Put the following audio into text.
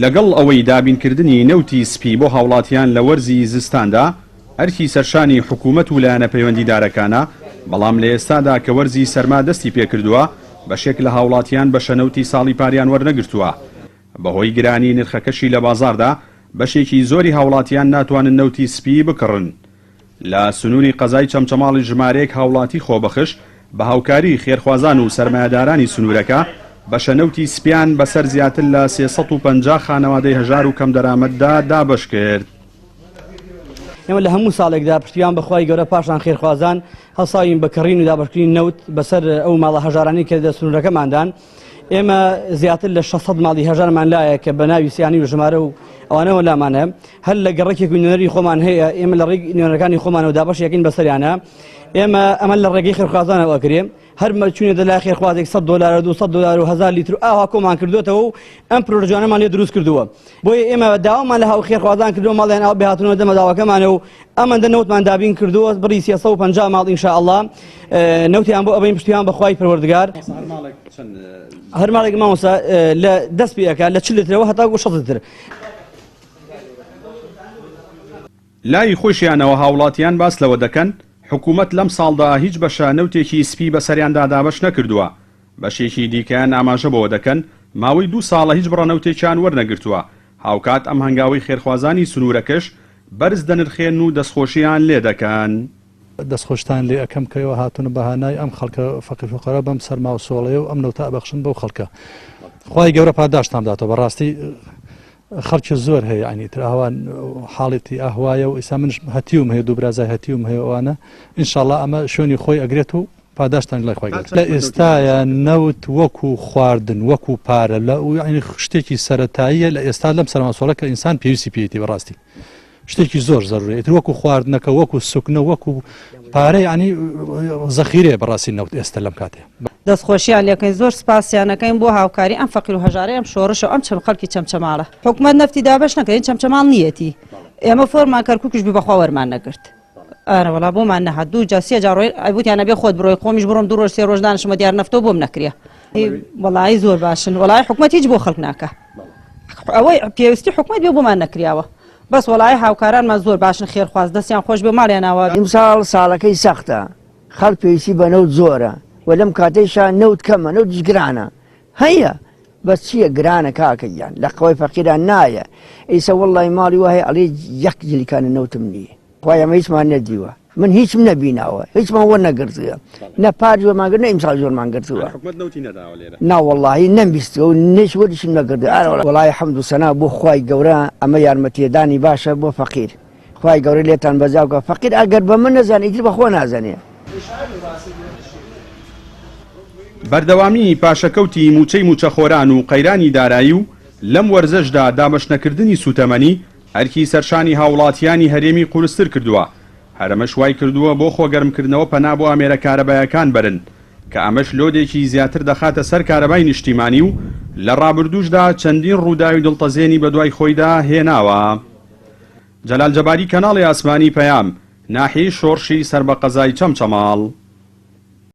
لەگەڵ ئەوەی دابینکردنی نەوتی سپی بۆ هاوڵاتیان لە وەرزی زستاندا ئەرکی سەرشانی حکومەت و لایەنە پەیوەندیدارەکانە، بەڵام لە ئێستادا کە وەرزی سەرما دەستی پێکردووە بەشێک لە هاوڵاتیان بەشە نەوتی ساڵی پاریان وەرنەگرتووە. بەهۆی گرانی نرخەکەشی لە بازاڕدا بەشێکی زۆری هاوڵاتیان ناتوانن نەوتی سپی بکڕن. لە سنووری قەزای چەمچەماڵیش ژمارەیەک هاوڵاتی خۆبەخش بە هاوکاری خێرخوازان و سەرمایەدارانی سنوورەکە بەشە نەوتی سپیان بەسەر زیاتر لە 350 خانەوادەی هەژار و کەمدەرامەتدا دابەشکرد. ئێمە لە هەموو ساڵێکدا پشتیوان بە خوای گەورە پاشان خێرخوازان هەڵساوین بە کڕین و دابەشکردنی نەوت بەسەر ئەو ماڵە هەژارانەی کە لە سنوورەکەماندان. ئێمە زیاتر لە 600 ماڵی هەژارمان لایە کە بە ناوی سیانی و ژمارە و ئەوانەوە لامانە هەر لە گەڕەکێک و نوێنەری خۆمان هەیە ئێمە لە ڕێی نوێنەرەکانی خۆمانەوە دابەش یەکەین بەسەریانە ئێمە ئەمە لە ڕێگەی خێرخوازانەوە ئەکرێ هەر چوونە دەلای خێرخوازێک 100 دلار و 200 دلار و 1000 لیتر و ئاوا کۆمان کردوێتەوە و ئەم پرۆژانەمان لێ دروست کردووە بۆیە ئێمە داوامان لە هاو خێرخوازان کردووە ماڵیان ئاو بهاتنەوە دەمە داواکەمانە و ئەمەندە نەوتمان دابین کردووە بڕی 350 ماڵ ئینشاءاللە نەوتیان بۆ ئەبەین پشتیوان بەخوای پەروەردگار هەر ماڵێک مامۆستا لە دەست پێ ئەکات لە 40 لترەوە هەتاکو 60 لتر. لای خۆیشیانەوە هاوڵاتیان باس لەوە دەکەن، حکومەت لەم ساڵدا هیچ بەشە نەوتێکی سپی بەسەریاندا دابەش نەکردووە، بەشێکی دیکەیان ئاماژە بەوە دەکەن، ماوەی دوو ساڵە هیچ بڕە نەوتێکیان وەرنەگرتووە، هاوکات ئەم هەنگاوەی خێرخوازانی سنوورەکەش بەرز دەنرخێنن و دەستخۆشییان لێدەکەن. دەستخۆشتان لێ ئەکەم کە ئێوە هاتوون بە هانای ئەم خەڵکە فەقیر فوقەرا بەم سەرما و سۆڵەیە و ئەم نەوتە ئەبەخشن بەو خەڵکە خوای گەورە پاداشتان بداتەوە بەڕاستی خەڵکی زۆر هەیە ینی تر ئاوا حاڵەتی ئاهوایە و ئیسا منش هەتیوم هەیە دوو برازای هەتیوم هەیە ئەوانە ئینشاءاللە ئەمە شوێنی خۆی ئەگرێت و پاداشتان لای خوای گەورە لە ئێستایا نەوت وەکو خواردن وەکو پارە لە یعنی شتێکی سەرەتاییە لە ئێستا لەم سەرما سۆڵە کە ئینسان پێویستی پێیەتی بەڕاستی شتێکی زۆر زەروری ئیتر وەکو خواردنەکە وەکو سوکنە وەکو پارە یعنی زەخیرەیە بەڕاستی نەوت ئێستا لەم کاتێ. دەستخۆشیان لێکەین زۆر سپاسیانەکەین بۆ هاوکاری ئەم فەقیر و هەژارەی ئەم شۆڕشە و ئەم چەم خەڵکی چەمچەماڵە حکومەت نەفتی دابەش نەکەین چەمچەماڵ نیەتی ئێمە فۆرمان کەرکوکیش بی بەخوا وەرمان نەگرت ئارە وەڵا بۆمان نەهات دوو جا سێ جا ڕۆی ئەی وتیان ئەبێ خۆت بڕۆی خۆمیش بڕۆم دوو ڕۆژ سێ ڕۆژ دانیشمە دیار نەفتەوە بۆم نەکرێ وەڵایی زۆر باشن وەڵایی حکومەت هیچ بۆ خەڵک ناکە ئەوەی پێویستی حکومەت بێ بۆمان نەکریاوە بەس وەڵایی هاوکارانمان زۆر باشن خێرخواز دەستیان خۆش بێ ماڵیان ئاوا بێ. ئیمساڵ ساڵەکەی سەختە خەڵک پێویستی بە نەوت زۆرە و لەم کاتەیشا نەوت کەمە نەوتیش گرانە هەیە بەس چییە گرانە کاکە گیان لە قەوای فەقیران نایە ئیسە وەڵی ماڵی وایە ئەڵێ یەک جلیکانە نەوتم نییە خوای ئەمە هیچمان نەدیوە من هیچم نەبیناوە هیچمان وەرنەگرتووە نە پار زۆرمان گرت نە ئیمساڵ زۆرمان گرتووە حکومەت نەوتی نەداوە لێرە نا وەڵاهی نەمبیستووە و نەش وەریشم نەگرتووە ئارە وەڵاهی حەمد و سەنا بۆ خوای گەورە ئەمە یارمەتیەدانی باشە بۆ فەقیر خوای گەورە لێتان بەجاو کە فەقیر ئەگەر بە من نەزانێ ئیتر بە خوا نازانێ. بەردەوامیی پاشەکەوتی مووچەی مووچەخۆران و قەیرانی دارایی و لەم وەرزەشدا دابەشنەکردنی سووتەمەنی، ئەرکی سەرشانی هاوڵاتیانی هەرێمی قورستر کردووە، هەر ئەمەش وایکردووە بۆ خۆگەرمکردنەوە پەنا بۆ ئامێرە کارەبایەکان بەرن، کە ئەمەش لۆدێکی زیاتر دەخاتە سەر کارەبای نیشتیمانی و لە ڕابردووشدا چەندین ڕووداوی دڵتەزێنی بەدوای خۆیدا هێناوە. جەلال جەباری کەناڵی ئاسمانی پەیام، ناحیەی شۆڕشی سەر بە قەزای چەمچەماڵ.